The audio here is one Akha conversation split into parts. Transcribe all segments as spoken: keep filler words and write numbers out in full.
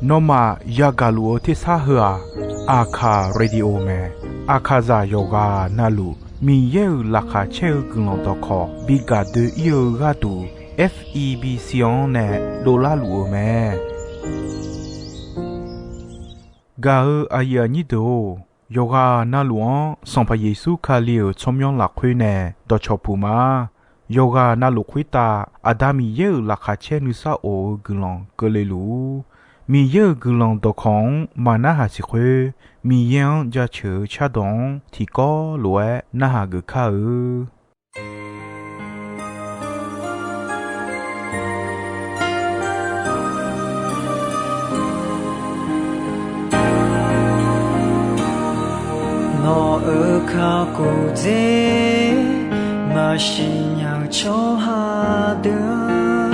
Nawmaf yagaq luf-eu tersar heu-aq, Aqkaq Radio mae. Aqkaqzaq yawqghaq navluf Miqyaer-euq laqkhaq caer-eu guiqlanq dawqkawq bi gaq doe-ir-eu gharduq, F E B C-anr nae dovlar luf-eu mae. Gaq-eu aqyuif aqnyir deuq-or, yawqghaq navluf-anr Sanqpaq Yeqsur Kali-euq tsawrmyanr lafkhoer nae dawqcawq puq ma. Yawqghaq navluf khoertav Aqda Miqyaer-euq laqkhaq caer nuisar of-eu guiqlanq keuvle luf-ur. Miqyaer-euq guiqlanq dawqkawq-anr maqnarhaq siq khoer, Miqyaer-anr jaceuq-eu cardawq-anr tiqkawv lof-aer narhaq geuf kar-eu. Nawq-euq kakhof dzer maqsiq nya-eu tsawrhaq deuq-anr,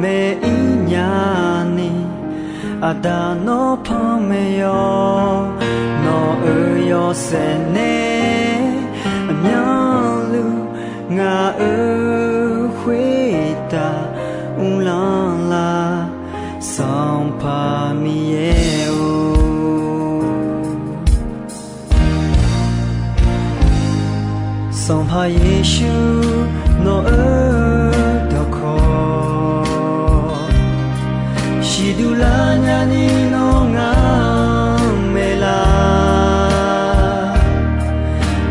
maeq-ir nya ni, Aqda nawr panmaeq yawq. Nawq-euq yawshaef nae aqmyanluf ngaq-euq khoertav uvlanr lar, Sanqpaq Miqyaer-or. Sanqpaq Yeqsur nawq-euq dawqkawq siqduq lar nyani nawr ngar-anr maeqlar.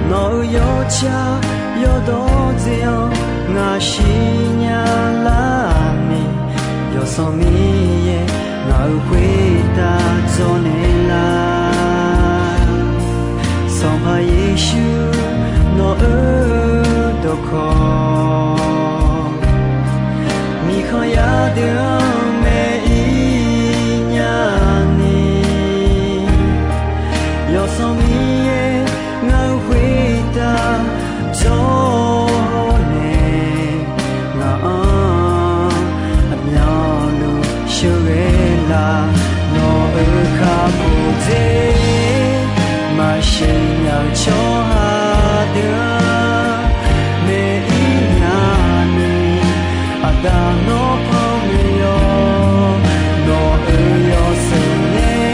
Nawq-euq yawtsaq yawdawr dzae-anr ngaq siqnya lar ni, Yawsanr Miqyaer ngaq-euq khoertav dzawrnaeq lar. Sanqpaq Yeqsur nawq-euq dawqkawq, miqkhanq yar deuq-anr maeq-ir nya ni, Yawsanr Miqyaer ngaq-euq khoertav dzawrnaeq, ngaq-anr aqmyanluf sheuqghae lar. Nawq-euq kakhof dzer maqsiq nya-eu tsawrhaq deuq-anr maeq-ir nya ni, Aqda nawr panmaeq yawq. Nawq-euq yawshaef nae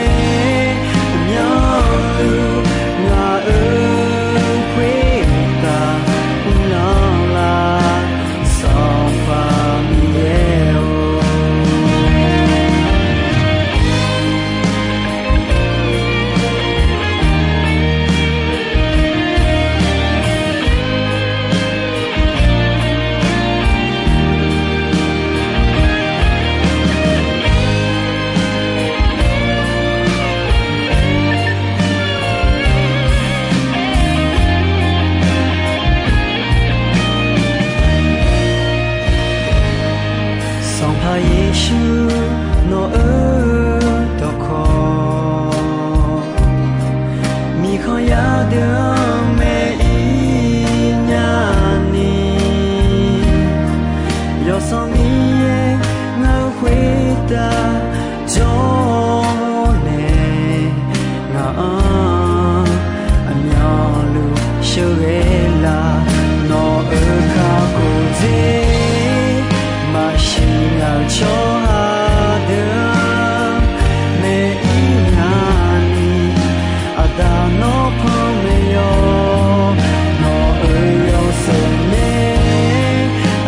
aqmyanluf ngaq-euq khoertav uvlanr lar, Sanqpaq Miqyaer-or. Sanqpaq Yeqsur nawq-euq dawqkawq, miqkhanq yar deuq-anr maeq-ir nya ni, Yawsanr Miqyaer ngaq-euq khoertav dzawrnaeq, ngaq-anr aqmyanluf sheuqghae lar. Nawq-euq kakhof dzer maqsiq nya-eu tsawrhaq deuq-anr maeq-ir nya ni, Aqda nawr panmaeq yawq. Nawq-euq yawshaef nae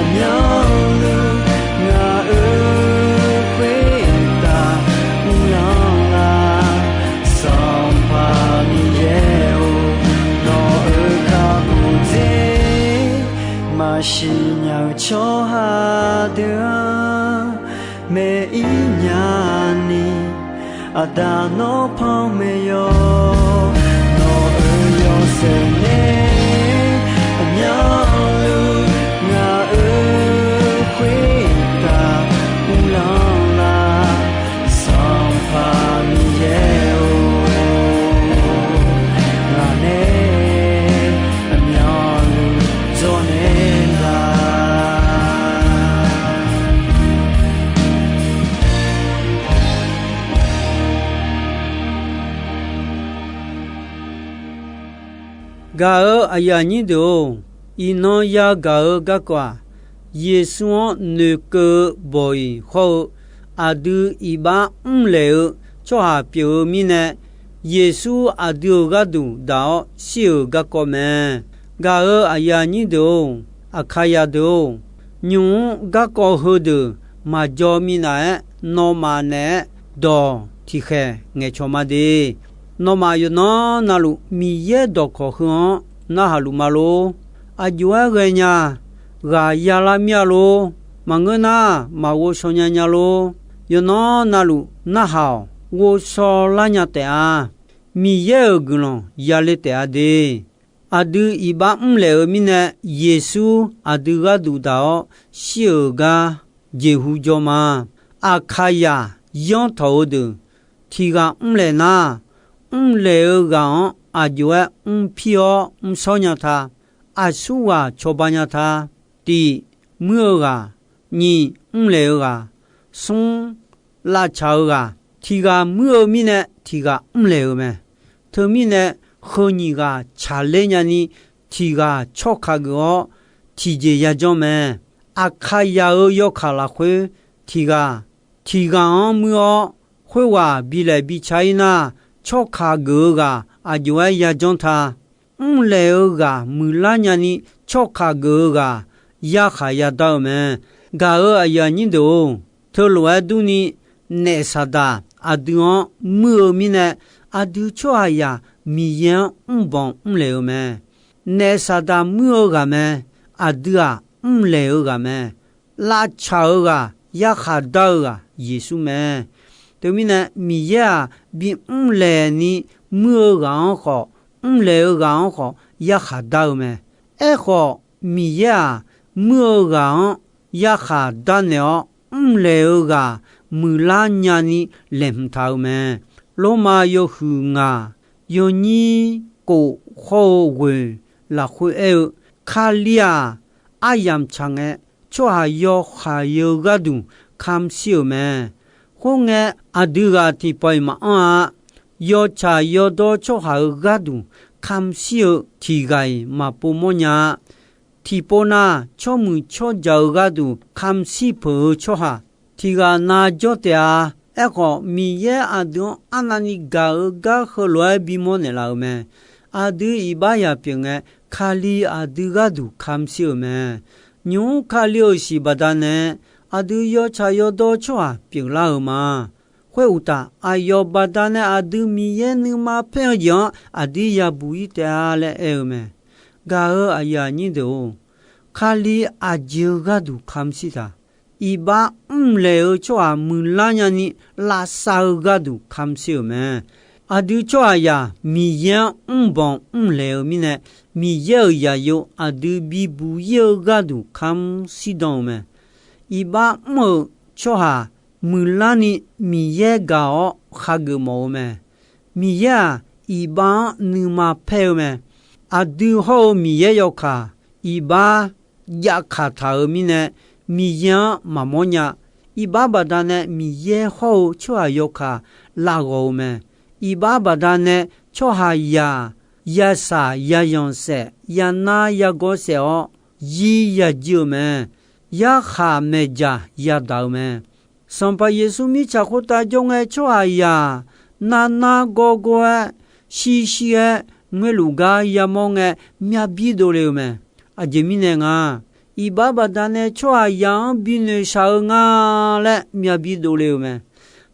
aqmyanluf ngaq-euq khoertav uvlanr lar, Sanqpaq Miqyaer-or. Nawq-euq kakhof dzer maqsiq nya-eu tsawrhaq deuq-anr maeq-ir nya ni, Aqda nawr panmaeq yawq. Nawq-euq yawshaef nae aqmyanluf ngaq-euq khoertav uvlanr lar, Sanqpaq Miqyaer-or. Ngaq nae aqmyanluf dzawrnaeq lar. Gaq-euq aqyuif aqnyir deuq-or, iqnan yagaq-eu garkawv-aq, Yeqsur-anr noeqkeuv-eu bawq-iq hawr-eu aqdui iqbax mrlaeq-eu tsawrhaq pyeuf-eu mirnae, Yeqsur aqdui-euq gharduq daq-awr shir-euq garkawv mae. Gaq-euq aqyuif aqnyir deuq-or, Aqkaqyaq deuq-or, nymq-mr garkawv heudeuq maqjaw minav-aer, nawmaf naeq-aer dawq tiqkhaeq ngaeqcawq ma de. Nawmaf yawqnan navluf Miqyaer dawqkawq heu-anr narhaq luf ma lor. Aqjox-aer ghaenya ghaq yalar mir-a lor. Maqngeur nar, maqghov shaw nya nya lor. Yawqnan navluf narhaq-awq, ghovshaw lar nya taef-a. Miqyaer-euq guiqlanq yale taef-a de. Aqdui iqbax mrlaeq-eu mirnae, Yeqsur aqdui gharduq daq-awr shir-euq gar jeqhu jawr ma. Aqkaqyaq yanr tawq-eu deuq tiq ghaq mrlaeq nar, mrlaeq-eu ghaq-anr aqjox-aer mrpir-awr mrshawr nya ta. Aqsurghaq cawba nya ta. Tiq, muir-eu ghaq. Nyiq, mrlaeq-eu ghaq. Smr, lavcaq-eu ghaq. Tiq ghaq muir-eu mirnae, tiq ghaq mrlaeq-eu mae. Teumirnae, heu nyiq ghaq tsaqler nyani, tiq ghaq tsawrkaq geuf-awr, tiqjeq yajanr mae. Aqkaqyaq-euq yawkaq lafkhoer tiq ghaq, tiq ghaq-anr muir-awr, khoerghaq bilaef bica-ir nar, tsawrkaq geuf-eu ghaq aqjox-aer yajanr ta. Mrlaeq-eu ghaq muiqlar nyani, tsawrkaq geuf-eu ghaq yarkhaq yadar-eu mae. Gaq-euq aqyuif aqnyir deuq-or, teulof-aer durni, naef Saqdaq aqdui-anr muir-eu mirnae, aqdui tsawrhaqzaq Miqyaer-anr mrbanq mrlaeq-eu mae. Naef Saqdaq muir-eu ghaq mae. Aqdui-aq, mrlaeq-eu ghaq mae. Lavcaq-eu ghaq, yarkhaq dar-eu ghaq Yeqsur mae. Teumirnae, Miqyaer-aq, bimr laeqni muir-eu ghaq-anr khawf, mrlaeq-eu ghaq-anr khawf yarkhaq dar-eu mae. Aerkhawf, Miqyaer-aq, muir-eu ghaq-anr yarkhaq darnaeq-awr, mrlaeq-eu ghaq muiqlar nyani laeqhmq taq-eu mae. Lormav yawhuiq ngaq, yawnyir kof hawr-eu ghoeq lafkhoer aer-eu, Kali-aq, aryamq tsaq ngae, tsawrhaq yawkhav-eu gharduq kamq shir-euq mae. Khoerngae, aqdui ghaq tiqpawf-iq maqanr-a. Yawtsaq yawdawr tsawrhaq-euq gharduq kamq shir-eu tiq ghaq-iq maqpov mawrnya-a. Tiqpov nav, tsawrmuiq tsawrjaq-euq gharduq kamq shir peuq-eu tsawrhaq tiq ghaq nav jawr taef-a. Aerkhawf, Miqyaer aqdui-anr arnavni gaq-eu gar heulof-aer bimawr naeqlaf-euq mae. Aqdui iqbax yaq pyeuf ngae, Kali aqdui gharduq kamq shir-euq mae. Nymq-mr Kali-euq siq baqdanae, aqdui yawtsaq yawdawr tsawrhaq pyeuflar-euq ma. Khoeruqtaf, aqyawf baqdanae aqdui Miqyaer nuima paer-eu jeq-anr aqdir yabuq-ir taef-a laer aer-eu mae. Gaq-euq aqyuif aqnyir deuq-or, Kali aqjeq-eu gharduq kamq shir taq. Iqbax mrlaeq-eu tsawrhaq muiqlar nyani lavsav-eu gharduq kamq shir-euq mae. Aqdui tsawrhaqzaq Miqyaer-anr mrbanq mrlaeq-eu mirnae, Miqyaer-euq zaqyo aqdui bibuq-ir-eu gharduq kamq shirdan-eu mae. Iqbax mr-euq tsawrhaq muiqlarni Miqyaer gaq-awr khageuf mawf-eu mae. Miqyaer-aq, iqbax-anr nuima paer-eu mae. Aqdui hawr-eu Miqyaer yawkaq, iqbax jav kaq taq-euq mirnae, Miqyaer-anr maqmawr nya. Iqbax baqdanae Miqyaer hawr-eu tsawrhaq yawkaq lavghawq-eu mae. Iqbax baqdanae tsawrhaqzaq yasaq yayanq saef, yanar yagawr saef-awr, zir yajir-eu mae. Yarkhaq maeqdzaq yadaq-eu mae. Sanqpaq Yeqsur mirtsaq khoertav jawr ngae, tsawrhaqzaq narnar gawrgawr-aer, shirshir-aer ngoerluf gar yamawr ngae, myavbir dovle-eu mae. Aqjeq mirnae nga, iqbax baqdanae tsawrhaqzaq-anr binoeq shaq-eu nga laer myavbir dovle-euq mae.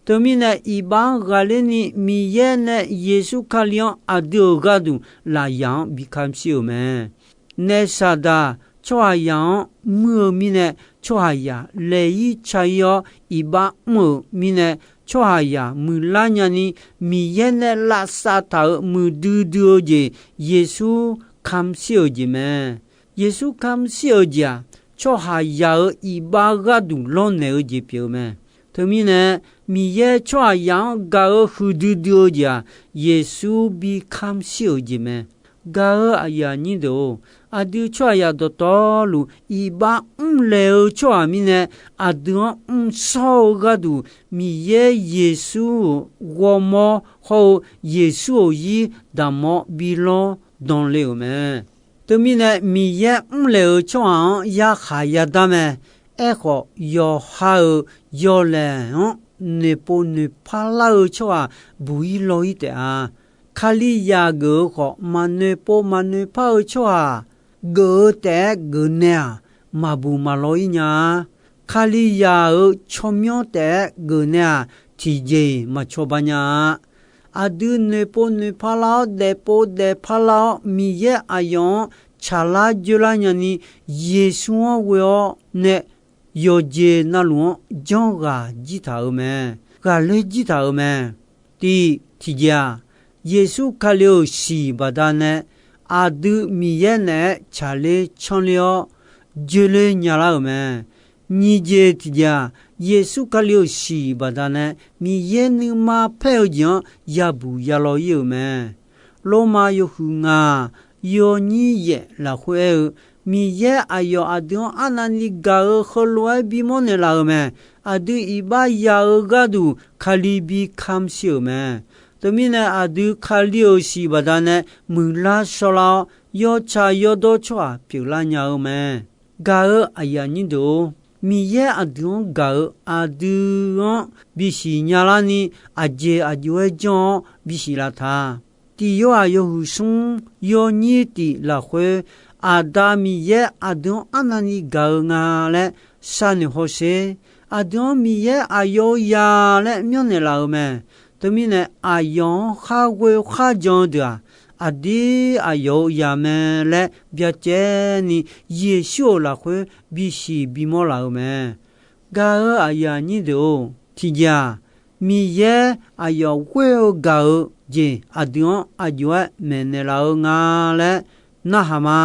Teumirnae, iqbax-anr ghaqler ni Miqyaer nae Yeqsur Kali-anr aqdui-euq gharduq lafyaq-anr bi kamq shir-euq mae. Naef Saqdaq tsawrhaqzaq-anr muir-eu mirnae, tsawrhaqzaq laeq-ir ca-ir-awr iqbax mr-euq mirnae, tsawrhaqzaq muiqlar nyani Miqyaer nae lavsav taq-euq muiqdui dui-eu jeq, Yeqsur kamq shir-euq jeq mae. Yeqsur kamq shir-euq jeq-aq, tsawrhaqzaq-euq iqbax gharduq lawrnaeq-eu jeq pyeuf-eu mae. Teumirnae, Miqyaer tsawrhaqzaq-anr gaq-eu huiqdui dui-eu jeq-aq, Yeqsur bi kamq shir-euq jeq mae. Gaq-eu aqyuif aqnyir deuq-or, aqdui tsawrhaqzaq dawqtawvluf iqbax mrlaeq-eu tsawrhaq mirnae, aqdui-anr mrshawr-eu gharduq Miqyaer Yeqsur-euq ghawrmawr hawr-eu Yeqsur-euq zir daqmawr bi lawr danle-euq mae. Teumirnae, Miqyaer mrlaeq-eu tsawrhaq-anr yarkhaq yadar mae. Aerkhawf, yawqha-euq yawlaeq-anr noeqpov noeqpar lar-eu tsawrhaq buq-ir law-ir taef-a. Kalizaq geuf-eu khawf, maqnoeqpov maqnoeqpar-eu tsawrhaq geuf-eu taef-aer geufnaeq-aq, maqbuq maqlaw-ir nya-a. Kalizaq-euq tsawrmyanr taef-aer geufnaeq-aq, tiqjeq-iq maqcawba nya-a. Aqdui noeqpov noeqpar lar-awr, daefpov daefpar lar-awr, Miqyaer aqyawf-anr tsaqlar joerlar nyani, Yeqsur-anr ghoe-awr nae yawqjeq navluf-anr janrghaq jir taq-euq mae. Ghaqler jir taq-euq mae. Tiq, tiqjeq-aq, Yeqsur Kali-euq siq baqdanae aqdui Miqyaer naeq-aer tsaqler canrler-awr, joerler nyalar-euq mae. Nyiq jeq tiqjeq-aq, Yeqsur Kali-euq siq baqdanae Miqyaer nuima paer-eu jeq-anr yabuq yalaw-ir-euq mae. Lormav yawhuiq ngaq yawnyir yaef lafkhoer aer-eu, Miqyaer aqyawf aqdui-anr arnavni gaq-eu heulof-aer bimawr naeqlaf-euq mae. Aqdui iqbax ya-eu gharduq Kali bi kamq shir-euq mae. Teumirnae, aqdui Kali-euq siq baqdanae muiqlar shawrlar-awr, yawtsaq yawdawr tsawrhaq pyeuflar nya-eu mae. Gaq-eu aqyuif aqnyir deuq-or, Miqyaer aqdui-anr gaq-eu aqdui-anr bisiq nyalar ni, aqjeq aqjox-aer janr-awr bisiq laf ta. Tiq Yorhaq yawhuiq smr yawnyir tiq lafkhoer, Aqda Miqyaer aqdui-anr arnavni gaq-eu nga laer sharnoeq hawsher. Aqdui-anr Miqyaer aqyawf-eu ya laer myanrnaeq laf-euq mae. Teumirnae, aqyawf-anr khar ghoe kharjan-eu deuq-aq, aqdir aqyawf-eu ya mae laer byacaevni, Yeqsur-euq lafkhoer bisiq bimawr laf-euq mae. Gaq-eu aqyuif aqnyir deuq-or, tiqjeq-aq, Miqyaer aqyawf ghoer-eu gaq-eu jeq aqdui-anr aqjox-aer maeqnaeq laf-eu nga laer narhaq ma.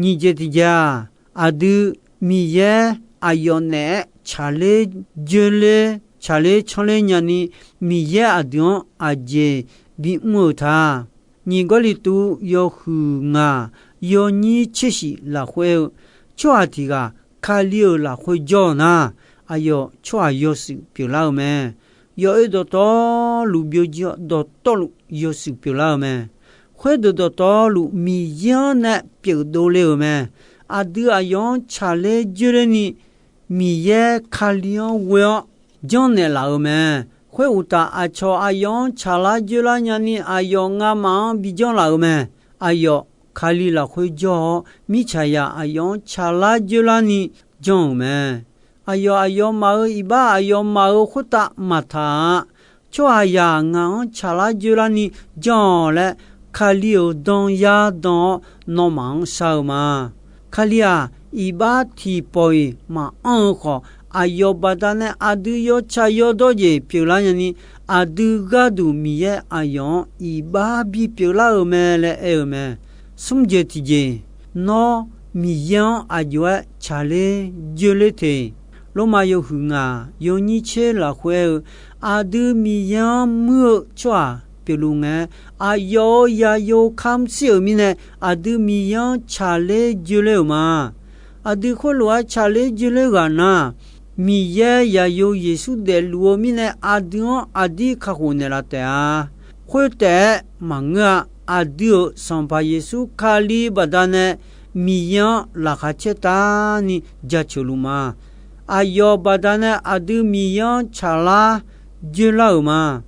Nyiq jeq tiqjeq-aq, aqdui Miqyaer aqyawf naeq-aer tsaqler joerler, tsaqler canrler nyani, Miqyaer aqdui-anr aqjeq bimr-euq ta. Nyiq Gawrliqtu yawhuiq ngaq yawnyir tser shif lafkhoer-eu, tsawrhaq tiq ghaq Kali-euq lafkhoer jawr-eu nar, aqyawf tsawrhaq yawshuif pyeuflar-eu mae. Yawoer dawqtawvluf byovjir-awr, dawqtawvluf yawshuif pyeuflar-eu mae. Khoerdeuq dawqtawvluf Miqyaer-anr nae pyeufdov le-euq mae. Aqdui aqyawf-anr tsaqler joerlerni, Miqyaer Kali-anr ghoe-awr janrnaeq laf-euq mae. Khoeruqtaf, aqcawq aqyawf-anr tsaqlar joerlar nyani, aqyawf ngamaf-anr bijanr laf-euq mae. Aqyawf Kali lafkhoer jawr-awr, mirtsaqzaq aqyawf-anr tsaqlar joerlarni janr-euq mae. Aqyawf aqyawfmaf-euq iqbax aqyawfmaf-euq khoertav maqtaq-a. Tsawrhaqzaq ngaq-anr tsaqlar joerlarni janr-awq laer, Kali-euq dan yar dan-awr nawmaf-anr shar-eu ma. Kali-aq, iqbax tiqpawf-iq maqanr-eu khawf, aqyawf baqdanae aqdui yawtsaq yawdawr jeq pyeuflar nyani, aqdui gharduq Miqyaer aqyawf-anr iqbax bipyeuf lar-euq mae laer aer-eu mae. Smr jeq tiqjeq, nawr Miqyaer-anr aqjox-aer tsaqler joerler teq. Lormav yawhuiq ngaq yawnyir tser lafkhoer aer-eu, aqdui Miqyaer-anr muir-eu tsawrhaq pyeufluf ngae, aqyawf-euq yaqyo kamq shir-euq mirnae, aqdui Miqyaer-anr tsaqler joerler-euq ma. Aqdui khoerlof-aer tsaqler joerler ghaq nar, Miqyaer yaqyo Yeqsur daefluf-eu mirnae, aqdui-anr aqdir kakhof naeqlaf taef-a. Khoertaef-aer maqngeur-a. Aqdui-euq Sanqpaq Yeqsur Kali baqdanae Miqyaer-anr laqkhaq caertavni jaceuq luf ma. Aqyawf baqdanae aqdui Miqyaer-anr tsaqlar joerlar-euq ma.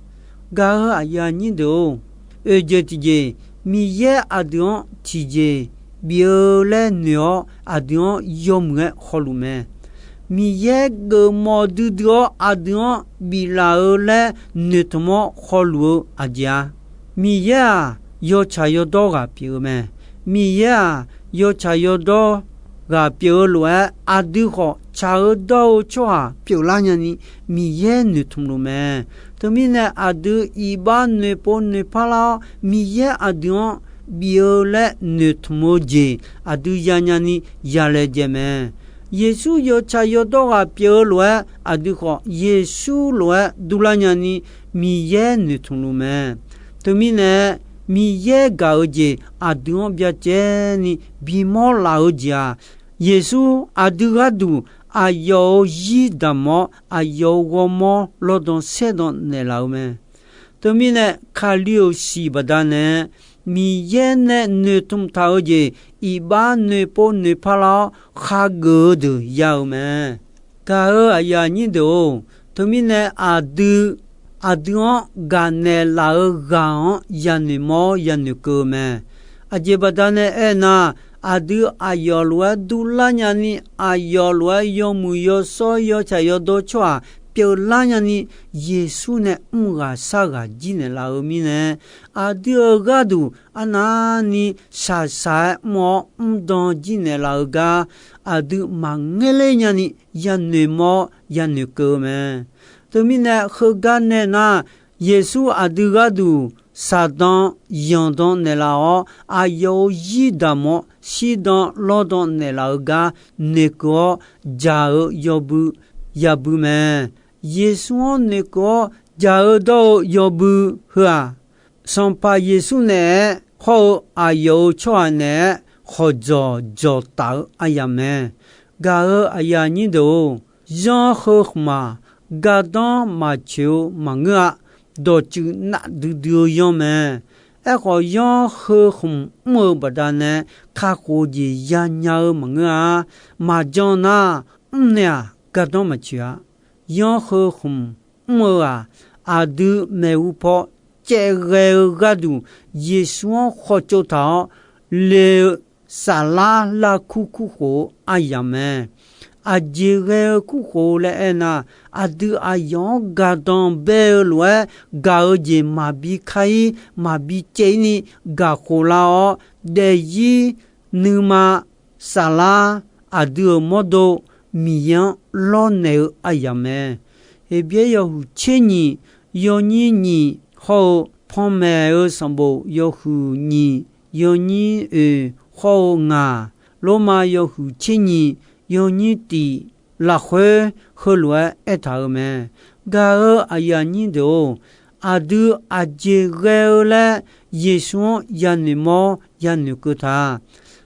Gaq-eu aqyuif aqnyir deuq-or, oeq jeq tiqjeq, Miqyaer aqdui-anr tiqjeq bif-eu laer noeq-awr, aqdui-anr yawmuiq-aer hawluf mae. Miqyaer geufmawf duidui-awr aqdui-anr biflaf-eu laer noeqtmq-awr hawluf-eu aqjeq-a. Miqyaer-aq, yawtsaq yawdawr ghaq pyeuf-eu mae. Miqyaer-aq, yawtsaq yawdawr ghaq pyeuf-eu lof-aer, aqdui khawf tsaq-eu dawr-eu tsawrhaq pyeuflar nyani, Miqyaer noeqtmq luf mae. Teumirnae, aqdui iqbax noeqpov noeqpar lar-awr, Miqyaer aqdui-anr bif-eu laer noeqtmq-eu jeq aqdui yanya ni yalaejae mae. Yeqsur yawtsaq yawdawr ghaq pyeuf-eu lof-aer, aqdui khawf Yeqsur lof-aer durlar nyani, Miqyaer noeqtmq luf mae. Teumirnae, Miqyaer gaq-eu jeq aqdui-anr byacaevni bimawr laf-eu jeq-aq, Yeqsur aqdui gharduq aqyawf-euq zir damq-awr, aqyawf-euq ghawrmawr lawrdan saerdan naeqlaf-eu mae. Teumirnae, Kali-euq siq baqdanae Miqyaer nae noeqtmq taq-eu jeq iqbax noeqpov noeqpar lar-awr khageuf-eu deuq ya-eu mae. Gaq-euq aqyuif aqnyir deuq-or, teumirnae aqdui, aqdui-anr gaqnaeq laf-eu ghaq-anr yanoeq mawr yanoeq keuv-eu mae. Aqjeq baqdanae aernar, aqdui aqyawf lof-aer durlar nyani, aqyawf lof-aer yawmuiq yawshawr yawtsaq yawdawr tsawrhaq pyeuflar nyani, Yeqsur nae mr ghaq shar ghaq jir naeqlaf-eu mirnae, aqdui-euq gharduq arnavni shaqshaq-aer mr-awr mrdan jir naeqlaf-eu gar, aqdui maqngaer ler nyani yanoeq mawr yanoeq keuv-eu mae. Teumirnae heugar nae nar, Yeqsur aqdui gharduq shaqdan yanqdan naeqlaf-awr, aqyawf-euq zir daq mawr shirdan lawrdan naeqlaf-eu gar noeqkeuv-awr jaq-eu yawbui yabui mae. Yeqsur-anr noeqkeuv-awr jaq-eu dawr-eu yawbui heu-aq, Sanqpaq Yeqsur naeq-aer hawr-eu aqyawf-euq tsawrhaq naeq-aer khawqdzawq dzawqtaf-eu aryamq mae. Gaq-euq aqyuif aqnyir deuq-or, zanr heu khmq-aq, gardanr maqtsoeq-eu maqngeur-a. Dawqtsuif navdui dui-eu zanr mae. Aerkhawf, zanr heu khmq mr-eu baqdanae kakhof-eu jeq yanya-eu maqngeur-a. Maqjan nar, mrnaeq-aq, gardanr maqtsoeq-a. Zanr heu khmq mr-eu-aq, aqdui maeqhu paw caevghae-eu gharduq Yeqsur-anr khawtsov taq-awr le-eu saflar larkur kurkhof-eu aryamq mae. Aqjeq ghae-eu kurkhof laer aernar, aqdui aqyawf-anr gardanq bae-eu lof-aer gaq-eu jeq maqbi kar-ir maqbi caev-ir ni gaqkhof lar-awr, daefzir nuima saflar aqdui-euq mawrdo Miqyaer-anr lawrnaeq-eu aryamq mae. Heqbyaer yawhuiq tser nyiq yawnyir nyiq hawr-eu, panmaeq-eu sanqbof yawhuiq nyiq yawnyir oeq hawr-eu ngaq, Lormav yawhuiq tser nyiq yawnyir tiq lafkhoer heulof-aer aertaq-euq mae. Gaq-euq aqyuif aqnyir deuq-or, aqdui aqjeq ghae-eu laer Yeqsur-anr yanoeq mawr yanoeq keuv ta.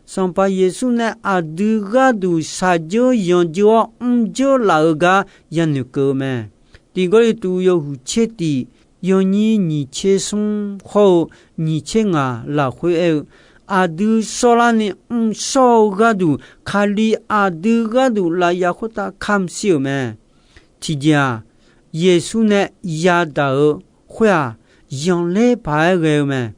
Sanqpaq Yeqsur nae aqdui gharduq shaqdzeur yanqdzeur-awr mrdzeur laf-eu gar yanoeq keuv-eu mae. Tiq Gawrliqtu yawhuiq tser tiq yawnyir nyiq tser smr hawr-eu nyiq tser ngaq lafkhoer aer-eu, aqdui shawrlarni mrshawr-eu gharduq Kali aqdui gharduq lafyaq khoertav kamq shir-euq mae. Tiqjeq-aq, Yeqsur nae yadaq-eu khoer-aq, yanqler paq-aer ghae-eu mae.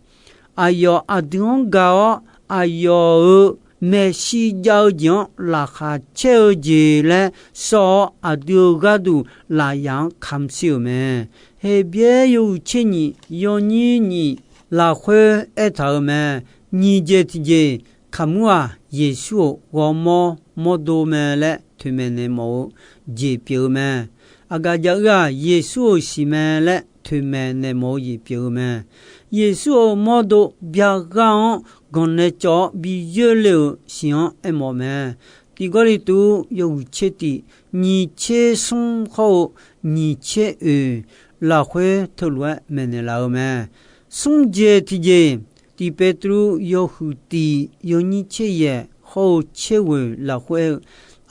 Aqyawf aqdui-anr gaq-awr, aqyawf-euq maeqshi jav-eu jeq-anr laqkhaq caer-eu jeq laer shawr-awr, aqdui-euq gharduq lafyaq-anr kamq shir-euq mae. Heqbyaer yawhuiq tser nyiq yawnyir nyiq lafkhoer aertaq-euq mae. Nyiq jeq tiqjeq, kaqmur-aq, Yeqsur-euq ghawrmawr mawrdo mae laer toeqmaeq naeq mawf-eu jeq pyeuf-eu mae. Aqgaf jaq-eu-aq, Yeqsur-euq siq mae laer toeqmaeq naeq mawf-eu jeq pyeuf-eu mae. Yeqsur-euq mawrdo byaghar-anr ganqnae cawv-awr bi yoerle-euq siq-anr aermawf mae. Tiq Gawrliqtu yawhuiq tser tiq nyiq tser smr hawr-eu nyiq tser oeq lafkhoer teulof-aer maeqnaeq laf-eu mae. Smr jeq tiqjeq, Tiq Beqtuvluv yawhuiq tiq yawnyir tser yaeq hawr-eu tser ghoeq lafkhoer aer-eu,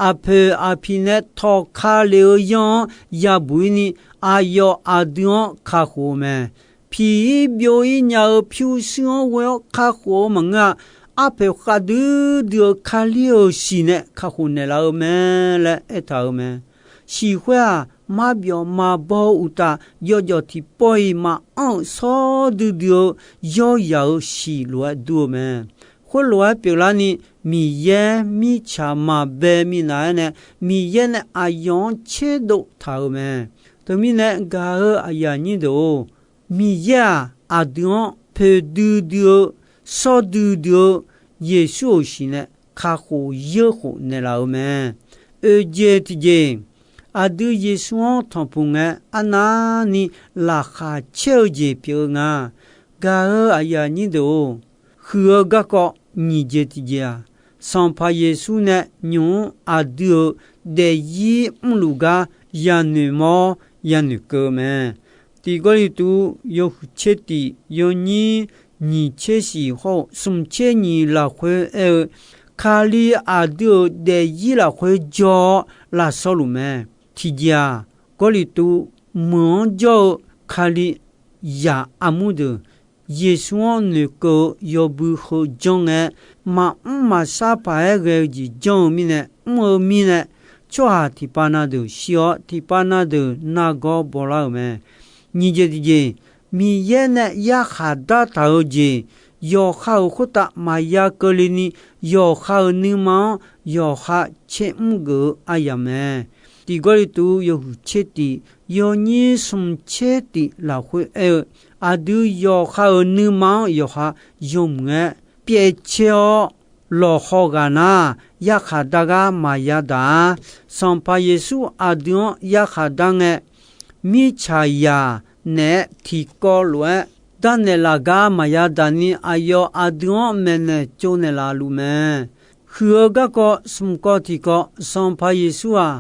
aqpoeq aqpiq nae tawqka lef-eu yanr-anr yabuq-ir ni, aqyawf aqdui-anr kakhof-eu mae. Piq-ir byov-ir nya-eu pyurshuir-anr ghoe-awr kakhof-eu maqngeur-a. Arpoeq khavdui dui-eu Kali-euq siq nae kakhof naeqlaf-eu mae laer aertaq-euq mae. Siq khoer-aq, marbyawf maqbaw-eu uqtaf, yawjawf tiqpawf-iq maqanr-euq shawr duidui-eu yawryaq-euq siq lof-aer dur-eu mae. Khoerlof-aer pyeuflarni, Miqyaer mirtsaq maqbae minav-aer nae, Miqyaer nae aqyawf-anr tserdov taq-euq mae. Teumirnae gaq-eu aqyuif aqnyir deuq-or, Miqyaer-aq, aqdui-anr poeqdui dui-eu, shawr duidui-eu, Yeqsur-euq siq nae kakhof yeurkhof naeqlaf-eu mae. Oeq jeq tiqjeq, aqdui Yeqsur-anr tanqpuq ngae arnavni laqkhaq caer-eu jeq pyeuf-eu nga. Gaq-eu aqyuif aqnyir deuq-or, huiq-eu garkawv nyiq jeq tiqjeq-aq, Sanqpaq Yeqsur nae nymq-mr aqdui-euq daefzir mrluf gar yanoeq mawr yanoeq keuv-eu mae. Tiq Gawrliqtu yawhuiq tser tiq yawnyir nyiq tser siq hawr-eu smq tser nyiq lafkhoer aer-eu, Kali aqdui-euq daefzir lafkhoer jawr-awr lafsawr luf mae. Tiqjeq-aq, Gawrliqtu meuq-anr jawr-eu Kalizaq armur deuq Yeqsur-anr noeqkeuv-eu yawbui heu janr ngae, maqmr maqshar paq-aer ghae-eu jeq janr-eu mirnae, mr-eu mirnae, tsawrhaq tiqpav na deuq shir-awr, tiqpav na deuq nargawr bawlar-euq mae. Nyiq jeq tiqjeq, Miqyaer nae yarkhaq dartaq-eu jeq, yawqha-euq khoertav maqya keuvle ni, yawqha-euq nuima-anr yawqha caer mr geuf-eu aryamq mae. Tiq Gawrliqtu yawhuiq tser tiq, yawnyir smq tser tiq lafkhoer aer-eu, aqdui yawqha-euq nuima-anr yawqha yawmuiq-aer pyaevcae-awr lawqhaw ghaq nar, yarkhaq dar gar maqya daq-a. Sanqpaq Yeqsur aqdui-anr yarkhaq dar ngae, mirtsaqzaq naeq-aer tiqkawv lof-aer darnaeq laf gar maqya daq ni, aqyawf aqdui-anr maeqnaeq tsovnaeq laf luf mae. Huiq-eu garkawv smq kawv tiqkawv, Sanqpaq Yeqsur-aq,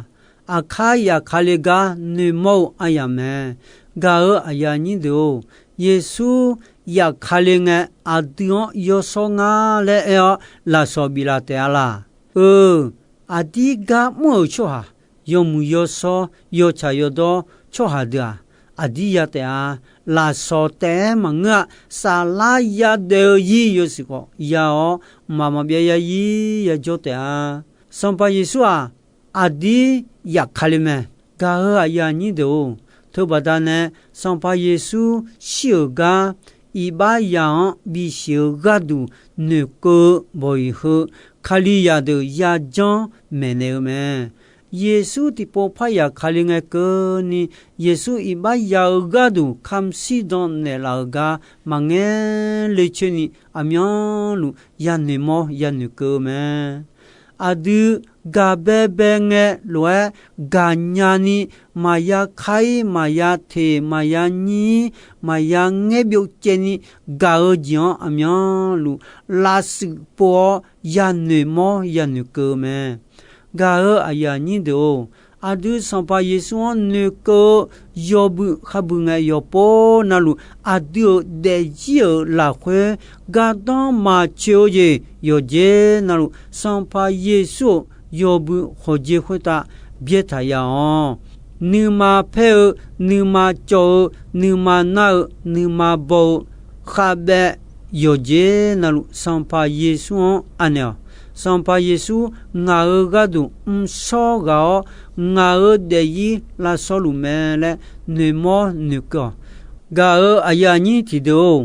aqkar yafkale gar noeqmawr-eu aryamq mae. Gaq-euq aqyuif aqnyir deuq-or, Yeqsur yafkale ngae, aqdui-anr yawshawr ngar laer aer-awr lafsawq biflaf taef-a laq? Eu, aqdir gar mr-euq tsawrhaq, yawmuiq yawshawr, yawtsaq yawdawr tsawrhaq deuq-aq, aqdir ya taef-a. Lafsawq taef-aer maqngeur-a. Saflar yadaef-eu zir yawshuif khawf ya-awr, mqmaq maqbyav yarzir yajawr taef-a. Sanqpaq Yeqsur-aq, aqdir yafkale mae. Gaq-euq aqyuif aqnyir deuq-or, teubaqda nae Sanqpaq Yeqsur shir-euq gar, iqbaxzaq-anr bisiq-eu gharduq noeqkeuv-eu bawq-iq heu, Kalizaq deuq yajanr maeqnaeq-eu mae. Yeqsur tiqpov parya Kali ngae keuvni, Yeqsur iqbaxzaq-eu gharduq kamq shirdan naeqlaf-euq gar maqngae le coer ni, aqmyanluf yanoeq mawr yanoeq keuv-eu mae. Aqdui gaqbae bae ngae lof-aer gaqnya ni, maqya kar-ir, maqya teq, maqya nyir-ir, maqya ngaer byov caev ni gaq-eu jeq-anr aqmyanluf lavshuif pov-awr yanoeq mawr yanoeq keuv-eu mae. Gaq-euq aqyuif aqnyir deuq-or, aqdui Sanqpaq Yeqsur-anr noeqkeuv-eu yawbui kharbui ngae, yawqpov navluf aqdui-euq daefzir-euq lafkhoer gardanr maqcoeq-eu jeq yawqjeq navluf Sanqpaq Yeqsur-euq yawbui khawqjeq khoertav byaertaq ya-awq. Nuima paer-eu, nuima cawv-eu, nuima nar-eu, nuima baw-eu khavbaev yawqjeq navluf Sanqpaq Yeqsur-anr anaeq-awq. Sanqpaq Yeqsur ngaq-euq gharduq mrshawr ghaq-awr, ngaq-euq daefzir lavshawr luf mae laer noeqmawr noeqkeuv-awq. Gaq-euq aqyuif aqnyir tiqdeuq-or,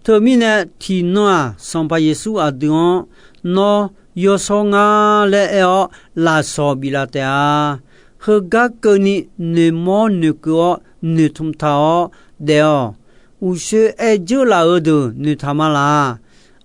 teumirnae tiqnan-aq, Sanqpaq Yeqsur aqdui-anr nawr yawshawr nga laer aer-awr lafsawq biflaf taef-a. Heugar keuvni noeqmawr noeqkeuv-awr noeqtmq taq-awr daef-awq. Uqshoe aer dzeur laf-euq deuq noeqtaq ma laq.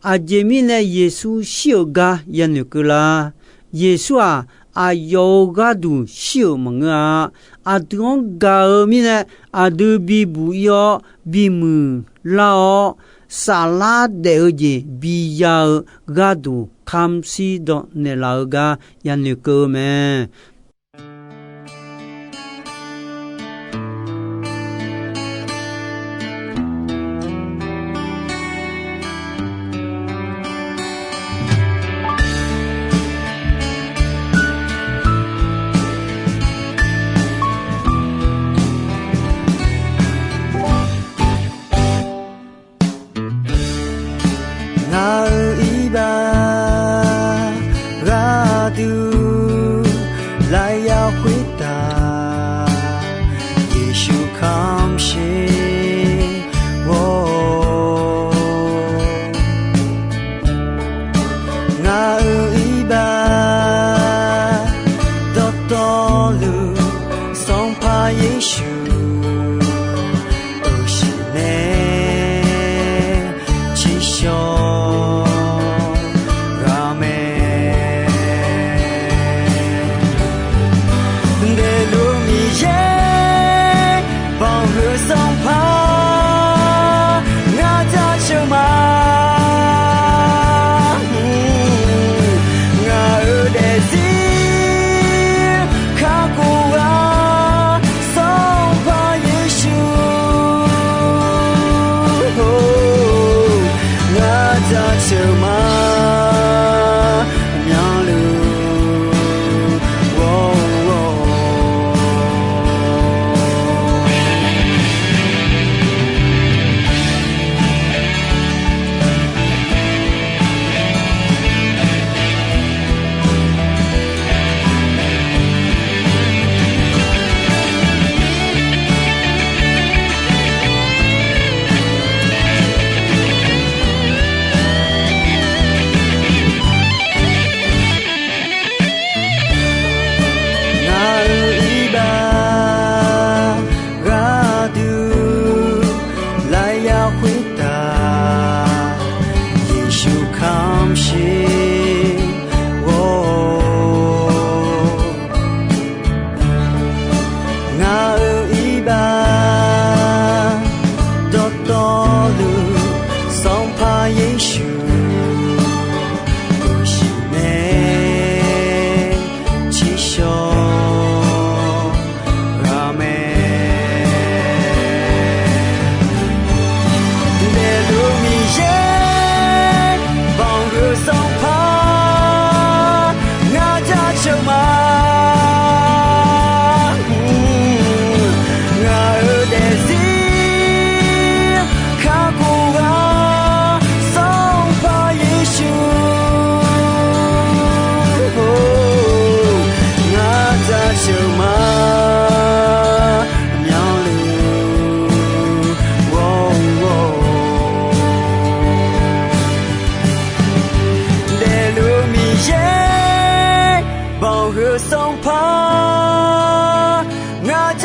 Aqjeq mirnae Yeqsur shir-euq gar yanoeq keuv lar. Yeqsur-aq, aqyawf-euq gharduq shir-euq maqngeur-a. Aqdui-anr gaq-eu mirnae, aqdui bibuq ir-awr bimuiq lar-awr, saflar daef-eu jeq biya-eu gharduq kamq shirdan naeqlaf-eu gar yanoeq keuv-eu mae. Ngaq-euq iqbax gharduq lafyaq khoertav, Yeqsur kamq sher-awr, ngaq-euq iqbax dawqtawvluf Sanqpaq Yeqsur, uqshiq nae tsiqshawq ghaq mae. Daefluf Miqyaer, banqhuiq Sanqpaq, ngar jaceuq ma. Ngaq-euq daefzir kakhof-a, Sanqpaq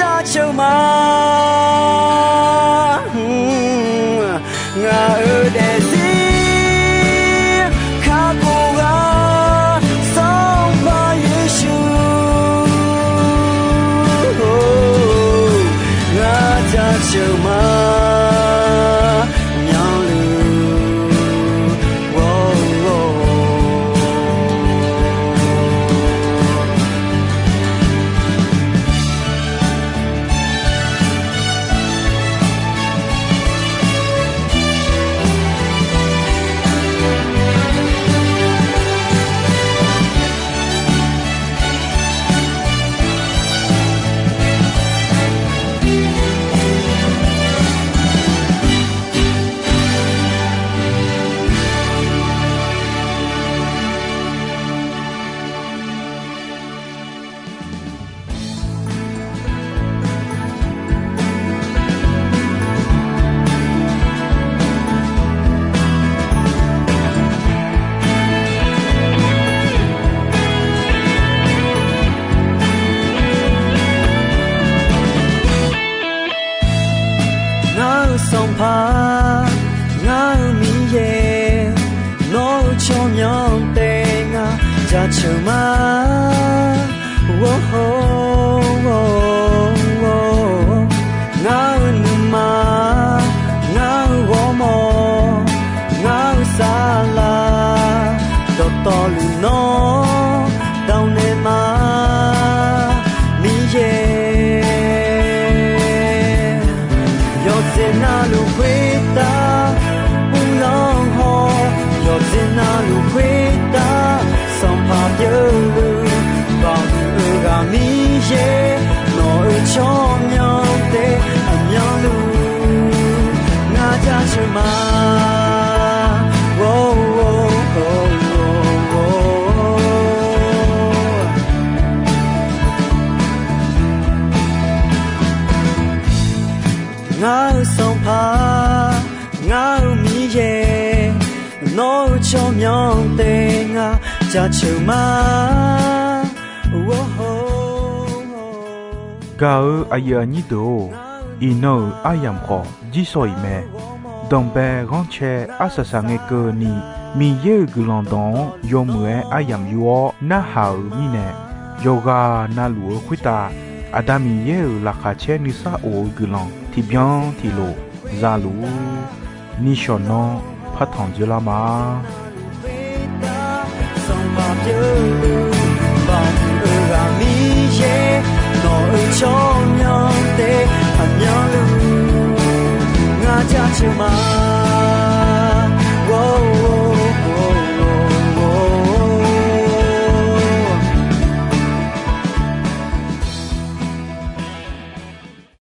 jaceuq ma. Ngaq-euq daefzir kakhof ghaq Sanqpaq Yeqsur, ngar jaceuq ma. Myanluf Ngar-eu Sanqpaq, ngar-eu Miqyaer, nawr-eu tsawrmyanr taef ngar jaceuq ma. Ngar-eu nuima, ngar-eu ghawrmawr, ngar-eu saflar, dawqtawvluf nawr dawq naeq ma. Miqyaer, yawqjeq navluf khoertav uvlanr haw, yawqjeq navluf khoertav Sanqpaq pyeuvluf, baqhuiq-eu ghaq Miqyaer, nawq-euq tsawrmyanr taef aqmyanluf ngar jaceuq ma. Ngar-eu Sanqpaq, ngar-eu Miqyaer, nawr-eu tsawrmyanr taef ngar jaceuq ma. Gaq-eu aqyuif aqnyir deuq-or, iqnan-euq aryamq khawf jirsawq iq mae. Danqbae ghanrcae arsaq saq ngae keuvni, Miqyaer-euq guiqlanq dawq-anr yawmuiq-aer aryamq yur-awr narhaq-euq mirnae, yawqghaq navluf-eu khoertav Aqda Miqyaer-euq laqkhaq caer nuisar of-eu guiqlanq tiqbyan tiqlof za luf-ur. Nishawq nanr partanq dzoerlar ma. Sanqpaq pyeufluf, baqhuiq-eu ghaq Miqyaer, nawq-euq tsawrmyanr taef aqmyanluf ngar jaceuq ma.